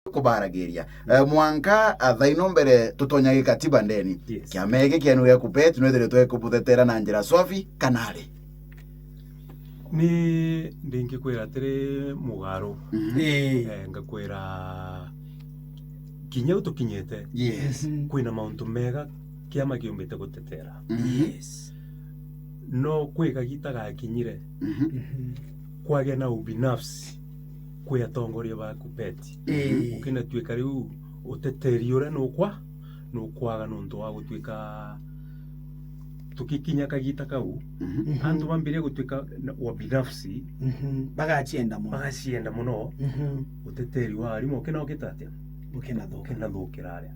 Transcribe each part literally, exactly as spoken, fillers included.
kubaragiria. Eh, mwanka, ah, thaino mbere tutonya gikatiba ndeni. Yes. Kiama giki kienu gia KUPPET nwithiritwe kubuthetera na njira swafi kana ari? Ni ndingikwira atiri Mugaru. Mhm. Ii. Eh, ngakwira kinya u tukinyite, Yes. Mhm. kwina mauntu mega kiama kiumbite gutetera. Mhm. Yes. No kwi kagita gakinyire Mhm. Mhm. kwagia na ubinafsi kwi atongoria ba KUPPET. Ii. Ukinatuika riu uteteri uria nukwa, nukwaga nontu wa gutuika tugikinya kagita kau, Mhm. Mhm. antu bambirie gutuika na, wa binafsi, Mhm. Bagacienda mono. Bagacienda mono. Mhm. Uteteri wa arimu ukina ukita atia? Ukinathuka. Ukinathukira aria.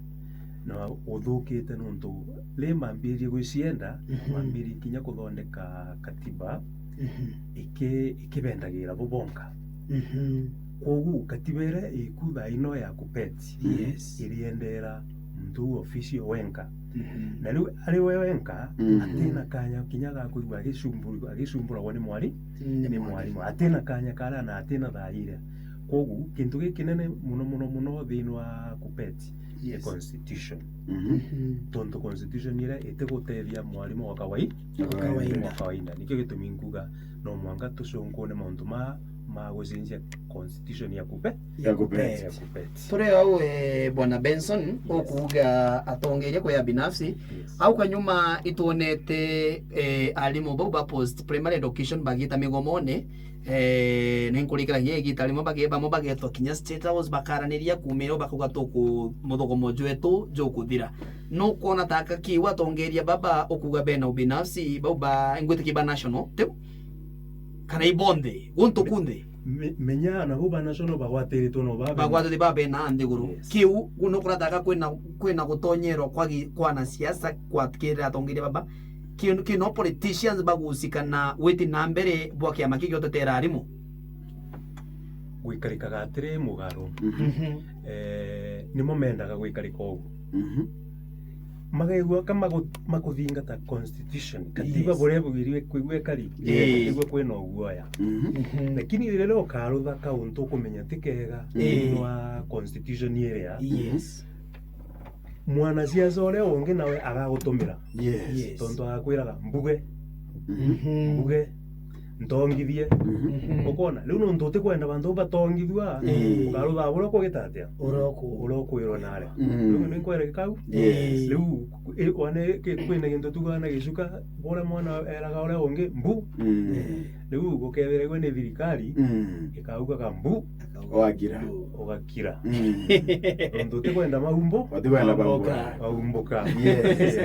Na uthukite nontu ri mambiririe gwicienda, Mhm. mambiririe kinya kuthondeka katiba Mhm. iki-, ikibendagira bo bonka. Mhm. Kwogu katiba iria iku thaa ino ya KUPPET, Yes. iriendera muntu uu ofisi o wenka. Mhm. Na riu ari we wenka, Mhm. atina kanya kinya ga kwigua agicumbu-, agicumburagwa ni mwari-, Ni ni mwarimu. mwarimu. Atina kanya karia na atina thaa iria. Kwogu kintu gikinene muno, muno, muno thiini wa KUPPET ni Yes. constitution. Mhm. Mhm. Tontu constitution iria itigutethia mwarimu wa kawai-, Wa kawaida. wa kawaida. Nikio gitumi nkuga no mwanka tucunkune mauntu ma, ma gucenjia constitution ya KUPPET. Ya KUPPET. Ya KUPPET. Turi au, eh, Bwana Benson, Yes. ukuuga atongeria kwi ya binafsi. Yes. Au kanyuma itwonete, eh, arimu bau ba post primary education bagita migomone, eh, ni nkurikiragia igita rimwe bage-, bamwe bagetwa kinya State House bakaraniria kumira u bakauga tuku-, muthogomo jwetu jukuthira. Nukwona ta aka kiu atongeria baba ukuuga bena ubinafsi, bau ba, ngwitikia ba national, tiu? Kana ibonthe, guntu kunthe? Me-, menya nabo ba national bagwatiritwe no babe-, Bagwatiritwe babe na nthiguru. Yes. Kiu, gu nukwona ta aka kwina, kwina gutonyerwa kwa gi-, kwa anasiasa, kwa kiri atongeria baba, ki-, ki no politicians bagucika na witi na mbere bwa kiama kiu gia utetera arimu? Gwikarikaga atiri Mugaru. Mhm. Mhm. Eh, nimo mendaga gwikarika ugu. Mhm. Magegua ka magu-, makuthingata constitution, katiba Yes. buria bwirwe kwigua ikari, Yes. kwigua kwina uguoya. Mhm. Mhm. Lakini riria ukarutha kauntu ukumenya ti kega Yes. thiini wa constitution iria, Yes. mwanasiasa uria ungi nawe agagutumira. Yes. Yes. Tontu agakwiraga, "Mbuge, Mhm. Mhm. mbuge, ntongithie." Mhm. Mhm. Ukona? Riu nontu utikwenda bantu batongithua, Mm. ukarutha buria ukugita atia? Uria uku- Uria ukwirwa naria. Mm. Riu ni nkwere kau? Yes. Riu, i-, wane, ki-, kwina gintu tugaga na gicuka, buria mwana eraga uria ungi, "Mbu." Mm. Eh. Riu gukethira igwe ni thirikari, Mm. ikaugaga, "Mbu." Wagira. Ugakira. Mm. Nontu utikwenda maumbo. Utikwenda maumbo. Maumbuka. Yes.